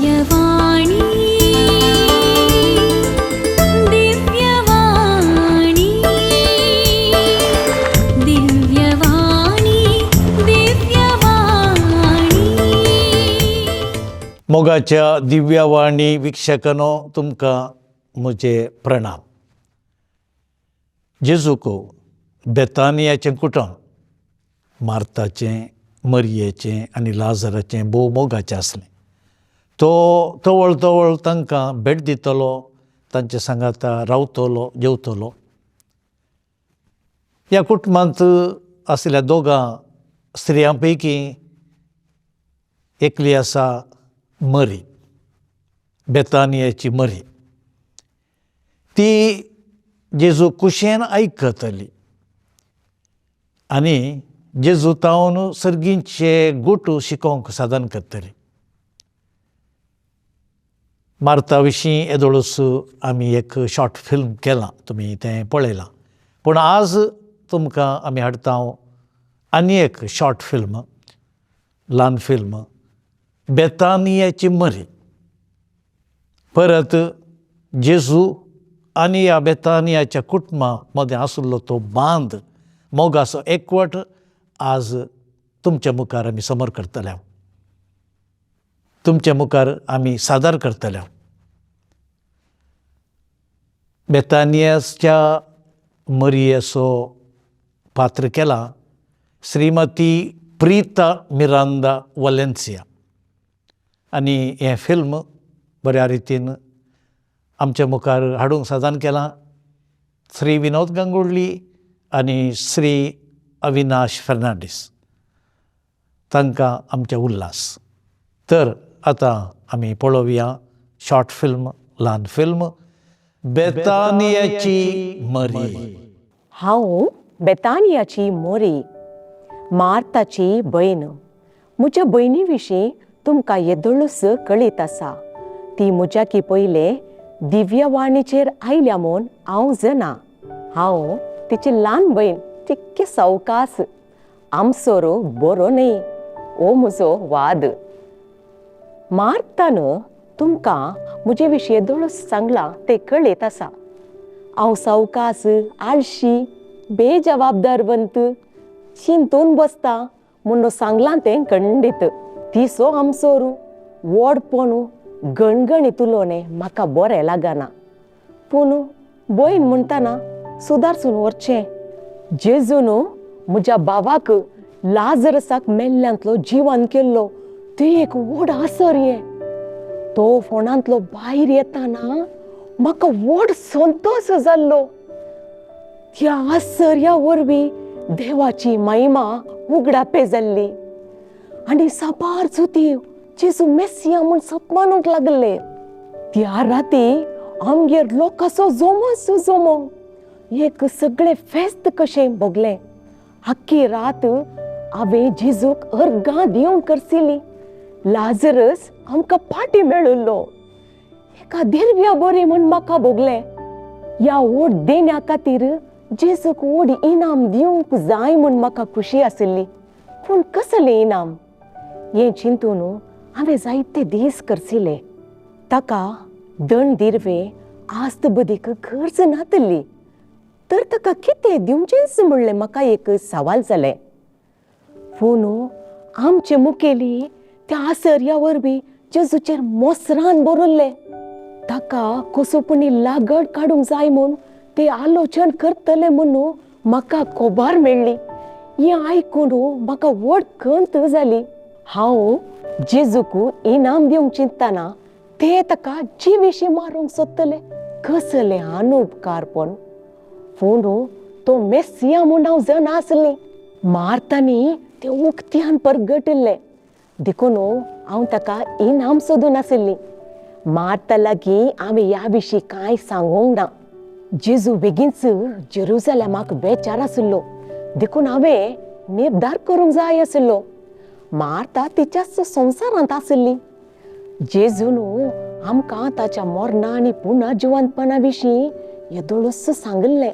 दिव्यवाणी, दिव्यवाणी, दिव्यवाणी, दिव्यवाणी. मोगाच्या दिव्यवाणी वीक्षकांनो, तुमकां म्हजे प्रणाम. जेजूक बेतानियाचें कुटुंब, मार्ताचें, मरयेचें आनी लाजराचें, भोव मोगाचें आसलें. तो तवळ तवळ तांकां भेट दितलो, तांचे सांगाता रावतलो, जेवतलो. ह्या कुटुंबांत आशिल्ल्या दोगां स्त्रियां पैकी एकली आसा मरी, बेतानियाची मरी. ती जेजू कुशेन आयकतली आनी जेजू तावन सर्गींचे गुट शिकोवंक साधन करतली. मार्ता विशीं येदोळूच आमी एक शॉर्ट फिल्म केलां, तुमी तें पळयलां. पूण आज तुमकां आमी हाडटा आनी एक शॉर्ट फिल्म, ल्हान फिल्म, बेतानियाची मरी. परत जेजू आनी ह्या बेतानियाच्या कुटुंबा मदें आशिल्लो तो बांद, मोगाचो एकवट आज तुमच्या मुखार आमी समोर करतले, तुमच्या मुखार आमी सादर करतले. बेतानियाच्या मरियेचो पात्र केला श्रीमती प्रिता मिरांदा वलेन्सिया आनी हें फिल्म बऱ्या रितीन आमच्या मुखार हाडूंक साधन केलां श्री विनोद गांगुर्ली आनी श्री अविनाश फर्नांडीस. तांकां आमचे उल्हास. तर आतां आमी पळोवया शॉर्ट फिल्म, ल्हान फिल्म, बेतानियाची मरी. हांव बेतानियाची मोरी, मार्ताची भयण. म्हज्या भयणी विशीं तुमकां येदोळूच कळीत आसा. ती म्हज्याकी पयलें दिव्यवाणीचेर आयल्या म्हूण हांव जाणा. हांव तिची ल्हान भयण, तितकें सवकास. आमसोरो बरो न्हय हो म्हजो वाद. मार्तान तुमकां म्हजे विशीं येदोळूच सांगलां तें कळीत आसा. हांव सवकास, आळशी, बेजबाबदारवंत, चिंतून बसता म्हूण सांगलां तें खंडीत. तिसो आमसोरू व्हडपण गणगणीत उलोवणें म्हाका बरें लागना, पूण भयण म्हणटना सुदारसून व्हरचें. जेजून म्हज्या भावाक लाजरसाक मेल्ल्यांतलो जिवन केल्लो तें एक व्हड आसर. तो फोंडांतलो भायर येताना म्हाका व्हड संतोश जाल्लो. त्या आसर्या वरवीं देवाची महिमा उगडापे जाल्ली आनी साबार जुती जेजू मेसिया म्हूण सपमानूंक लागले. त्या राती आमगेर लोकांचो जोमोच जोमो, एक सगळें फेस्त कशें भोगलें. आख्खी रात हांवें जेजूक अर्गां दिवंक करसिली. लाजरस आमकां पाटी मेळिल्लो, एका दिरव्या बरी म्हूण म्हाका भोगलें. ह्या व्हड देण्या खातीर जेजूक व्हड इनाम दिवंक जाय म्हूण म्हाका खुशी आशिल्ली, पूण कसलें इनाम हें चिंतून हांवें जायते दीस करसिले. ताका दण दिरवे आस्त बदीक गरज नातली, तर ताका कितें दिवचेंच म्हणलें म्हाका एक सवाल जालें. पूण आमचे मुखेली त्या आसर्या वरवीं जेजूचेर मोसरान बरयल्ले. ताका कसोपणी लागड काडूंक जाय म्हूण ते आलोचन करतले म्हणून म्हाका खबर मेळ्ळी. हें आयकून म्हाका व्हड खंत जाली. हांव जेजूक इनाम दिवंक चिंततना ते ताका जिविशी मारूंक सोदतले, कसलें अनुपकारपण. पूण तो मेसिया म्हूण हांव जाणा आसली. मारतानी तें उक्त्यान परगटिल्लें, देखून हांव ताका इनाम सोदून आशिल्ली. मार्ता लागीं हांवें ह्या विशीं कांय सांगूंक ना. जेजू बेगीनच जेरुजलेमाक वेचार आशिल्लो, देखून हांवें निर्धार करूंक जाय आशिल्लो. मार्ता तिच्याच संवसारांत आशिल्ली. जेजून आमकां ताच्या मरणा आनी पुनर्जिवंतपणा विशीं येदोळूच सांगिल्लें,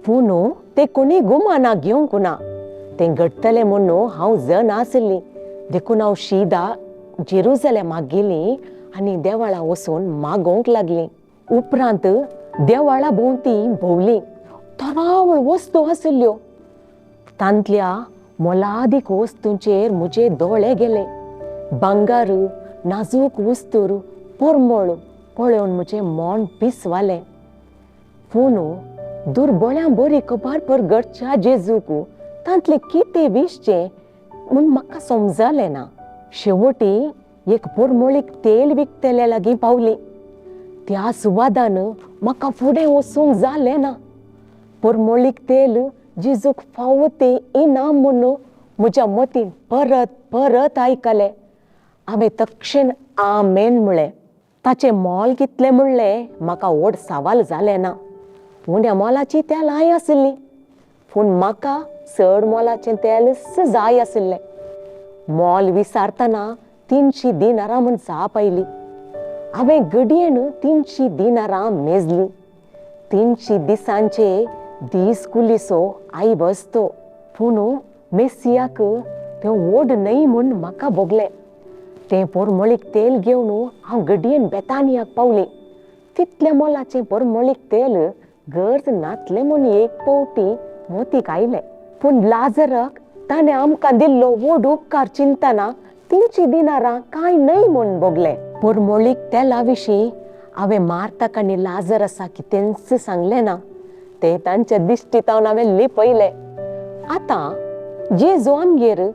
पूण तें कोणी गुमाना घेवंक ना. तें घडटलें म्हूण हांव जण आशिल्ली, देखून हांव शिदा जेरुजलेमाक गेली. आनी देवळां वचून मागोवंक लागलीं. उपरांत देवळा भोंवती भोंवलीं. तरावळ वस्तू आशिल्ल्यो. तांतल्या मोलादीक वस्तूंचेर म्हजे दोळे गेले. भांगर, नाजूक वस्तूर, परमळ पळोवन म्हजें मन पिसवालें. पूण दुर्बळ्यां बरी खबर परगटच्या जेजूक तांतलें कितें विसचें म्हूण म्हाका समजलें ना. शेवटी एक परमळीक तेल विकतल्या लागीं पावली. त्या सुवादान म्हाका फुडें वचूंक जालें ना. परमळीक तेल जेजूक फावो तें इनाम म्हूण म्हज्या मतीन परत परत आयकलें. हांवें तक्षण आमेन म्हळें. ताचें मोल कितलें म्हणलें म्हाका व्हड सवाल जालें ना. उण्या मोलाचीं तेलांय आशिल्लीं, पूण म्हाका चड मोलाचें तेलच जाय आशिल्लें. मोल विचारतना 300 दिनारां म्हूण जाप आयली. हांवें घडयेन 300 दिनारां मेजलीं. 300 दिसांचे दीस कुलीचो आयवज तो. पूण मेसियाक तें व्हड न्हय म्हूण म्हाका भोगलें. तें परमळीक तेल घेवन हांव घडयेन बेतानियाक पावलीं. तितलें मोलाचें परमळीक तेल गरज नातलें म्हूण एक पावटी मोतीक आयलें. पूण लाजराक ताणें आमकां दिल्लो व्हड उपकार चिंतना 300 दिनारां कांय न्हय म्हूण भोगलें. परमळीक तेला विशीं हांवें मार्ताक आनी लाजरसा कितेंच सांगलें ना. तें तांच्या दिश्टींत हांवें लिपयलें. आतां जेजू आमगेर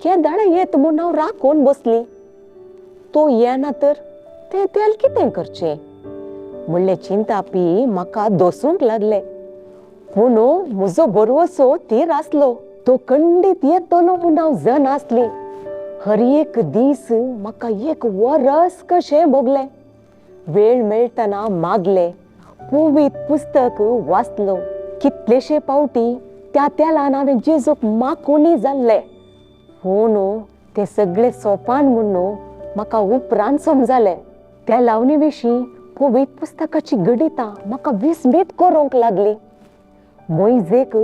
केदाळा येत म्हूण हांव राखून बसली. तो येना तर तें तेल कितें करचें म्हणलें चिंतापी म्हाका दोसूंक लागलें. पूण म्हजो भरवसो थीर आसलो. तो खंडीत येतलो म्हूण हांव जन आसली. हर एक दीस म्हाका एक वरस कशें भोगलें. वेळ मेळटना मागलें, पवित्र पुस्तक वाचलो. कितलेशे पावटी त्या तेलान हांवें जेजूक माकोनी जाल्लें. पूण तें सगळें सोपान म्हूण म्हाका उपरांत समजालें. त्या लावणी विशीं पवित्र पुस्तकाची गणितां म्हाका विस्मीत करूंक लागली. मोयजेक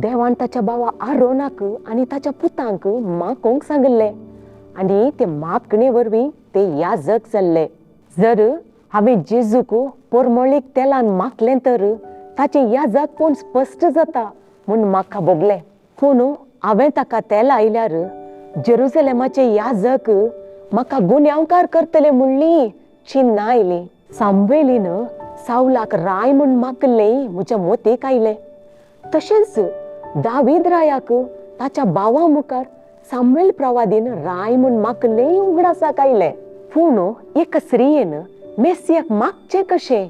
देवान ताच्या भावा आरोनाक आनी ताच्या पुतांक माकोंक सांगिल्लें आनी ते मागणे वरवीं ते याजक जाल्ले. जर हांवें जेजूक परमळीक तेलान मागलें तर ताचें याजक कोण स्पश्ट जाता म्हूण म्हाका भोगलें. पूण हांवें ताका तेल आयल्यार जेरुजलेमाचे याजक म्हाका गुन्यांवकार करतले म्हणली चिन्नां आयलीं. सामवेलीन सावलाक राय म्हूण मागलें म्हज्या मोतीक आयलें. तशेंच दावीद रायाक ताच्या भावा मुखार सामुएल प्रवादीन राय म्हूण मागलें उगडासाक आयलें. पूण एका स्त्रियेन मेसियाक मागचें कशें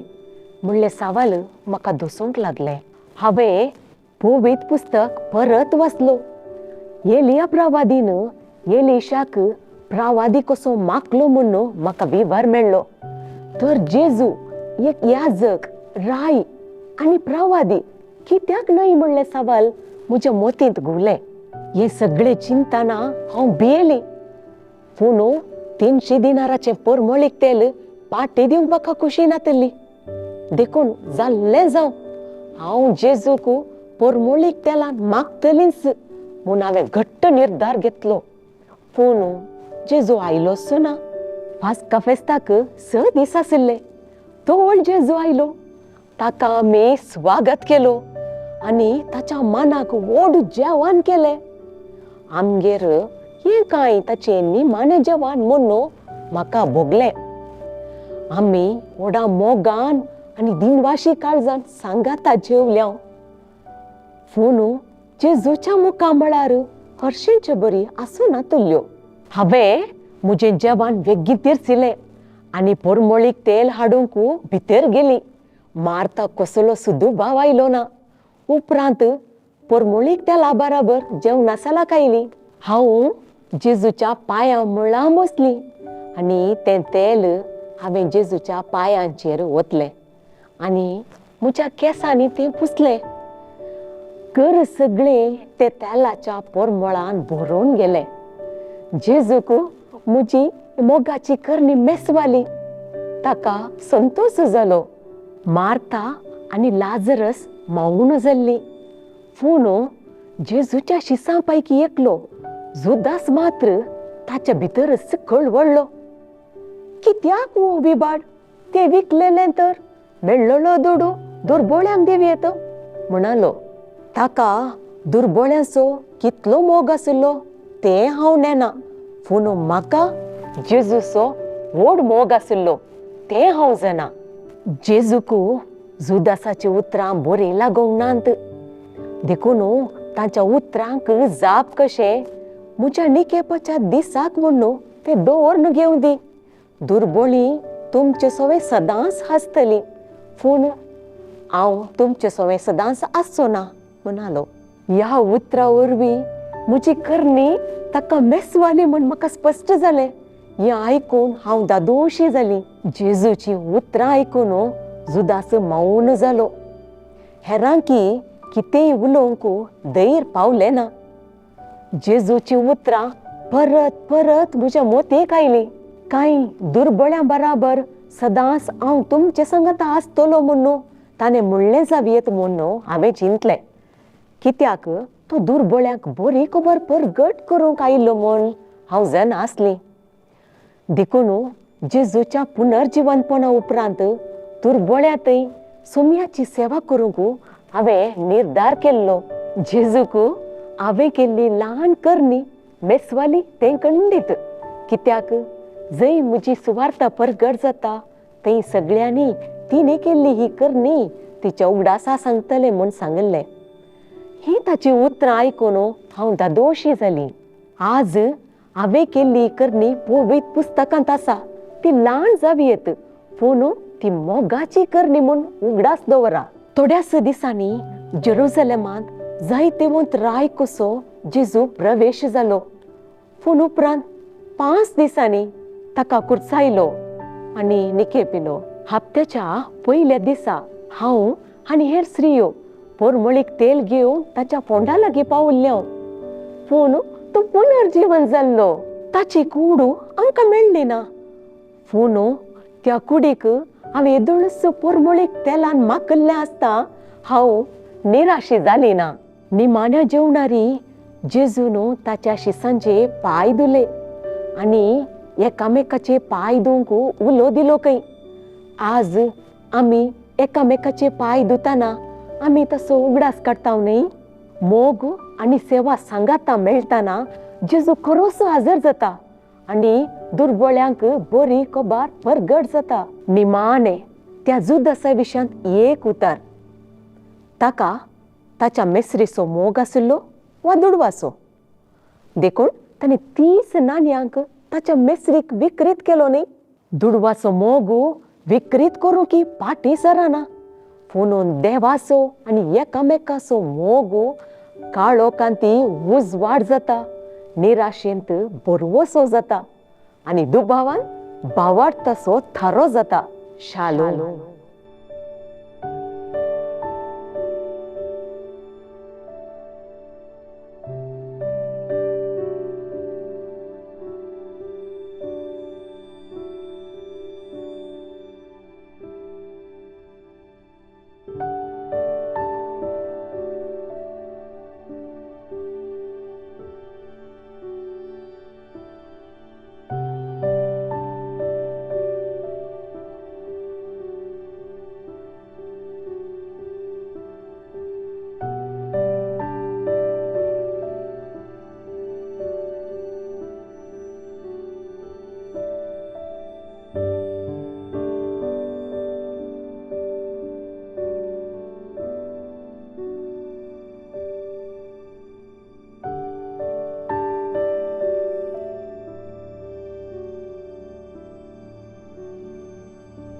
म्हणलें सवाल म्हाका दसूंक लागलें. हांवें पवित्र पुस्तक परत वाचलो. एलिया प्रवादीन एलिशाक प्रवादी कसो मागलो म्हूण म्हाका विवर मेळ्ळो. तर जेजू एक याजक, राय आनी प्रवादी कित्याक न्हय म्हणलें सवाल म्हज्या मतींत घुंवलें. हें सगळें चिंतना हांव भियेलें. पूण 300 दिनाराचें परमळीक तेल पाटी दिवंक म्हाका खुशी नातली. देखून जाल्लें जावं, हांव जेजूक परमळीक तेलान मागतलींच म्हूण हांवें घट्ट निर्धार घेतलो. पूण जेजू आयलोच ना. पास्का फेस्ताक 6 दीस आशिल्ले. तो जेजू आयलो. ताका आमी स्वागत केलो आनी ताच्या मनाक व्हड जेवण केलें. आमगेर हें कांय ताचें निमाणें जेवण म्हूण म्हाका भोगलें. आमी व्हडा मोगान आनी दिनवाशी काळजान सांगाता जेवल्या. पूण जेजूच्या मुखामळार हरशींचे बरी आसूं नातुल्ल्यो. हांवें म्हजें जेवण वेगीं तिरसिलें आनी परमळीक तेल हाडूंक भितर गेली. मार्ता कसलो सुद्दां भाव आयलो ना. उपरांत परमळीक तेला बराबर जेवणासालाक आयली. हांव जेजूच्या पांयां मुळां बसली आनी तें तेल हांवें जेजूच्या पांयांचेर ओतलें आनी म्हज्या केंसांनी तें पुसलें. घर सगळें ते तेलाच्या परमळान भरून गेलें. जेजूक म्हजी मोगाची करणी मेसवाली. ताका संतोश जालो. मार्ता आनी लाजरस मौन जाल्ली. पूण जेजूच्या शिसां पैकी एकलो जुदास मात्र ताच्या भितरच कळवळ्ळो. कित्याक हो विबाड, ते विकलेलें तर मेळ्ळलो दुडू दुर्बोळ्यांक दिवयेत म्हणालो. ताका दुर्बोळ्यांचो कितलो मोग आशिल्लो तें हांव नेना, पूण म्हाका जेजूचो व्हड मोग आशिल्लो तें हांव जाणा. जेजूक जुदासाची उतरां बरीं लागूंक नात, देखून तांच्या उतरांक जाप कशें म्हज्या निकेपाच्या दिसाक म्हणून ते दवरून घेवं दी. दुर्बोळी तुमचे सवे सदांच आसतली, पूण हांव तुमचे सवे सदांच आसचो ना म्हणालो. ह्या उतरां वरवीं म्हजी करणी ताका मेसवाली म्हूण म्हाका स्पश्ट जालें. हें आयकून हांव दादोशी जाली. जेजूची उतरां आयकून जुदास मौन जालो. हेरांकी कितेंय उलोवंक धैर्य पावलें ना. जेजूची उतरां परत परत म्हज्या मोतेक आयलीं. कांय दुर्बळ्यां बराबर सदांच हांव तुमचे संगता आसतलो म्हणून ताणें म्हणलें जावयेत म्हणून हांवें चिंतलें. कित्याक तो दुर्बळ्यांक बरी खबर परगट करूंक आयिल्लो म्हूण हांव जाणा आसली. देखून जेजूच्या पुनर्जिवनपणा उपरांत दुर्बळ्यांतय सोम्याची सेवा करूंक हांवें निर्धार केल्लो. जेजूक हांवें केल्ली ल्हान करणी मेसवाली तें खंडीत. कित्याक जंय म्हजी सुवार्ता परगट जाता थंय सगळ्यांनी तिणें केल्ली ही करणी तिच्या उगडासा सांगतलें म्हूण सांगिल्लें. ही ताची उतरां आयकून हांव दादोशी जाली. आज हांवें केल्ली करणी पवित्र पुस्तकांत आसा. ती ल्हान जावयेत, पूण ती मोगाची करणी म्हूण उगडास दवरा. थोड्याच दिसांनी जेरुजलेमांत जायतेवंत राय कसो जेजू प्रवेश जालो. पूण उपरांत 5 दिसांनी ताका कुर्चायलो आनी निकेपिलो. हप्त्याच्या पयल्या दिसा हांव आनी हेर स्त्रियो पोरमोळीक तेल घेवन ताच्या फोंडा लागीं पावल्ल्यो. पूण तो पुनर्जीवन जाल्लो. ताची कूड आमकां मेळ्ळी ना. पूण त्या कुडीक हांवें येदोळच पोरमोळीक तेलान माकल्लें आसता हांव निराशी जाली ना. निमाण्या जेवणारी जेजून ताच्या शिसांचे पांय धुले आनी एकामेकाचे पांय धुवंक उलो दिलो खंय. आज आमी एकामेकाचे पांय धुतना आमी तसो उगडास काडटा न्हय. मोग आनी सेवा सांगाता मेळटना जेजू खरोसो हजर जाता आनी दुर्बळ्यांक बरी खबर परगट जाता. निमाणें त्या जुदासा विशयांत एक उतर, ताका ताच्या मेसरीचो मोग आशिल्लो वा दुडवाचो, देखून ताणें 30 नाण्यांक ताच्या मेसरीक विक्रीत केलो न्ही. दुडवाचो मोग विक्रीत करूंक की फाटीं सरना, पूण देवाचो आनी एकामेकाचो मोग काळोखांती उजवाड जाता, निराशेंत बरवसो जाता आनी दुबावान भावार्थाचो थारो जाता. शालोम.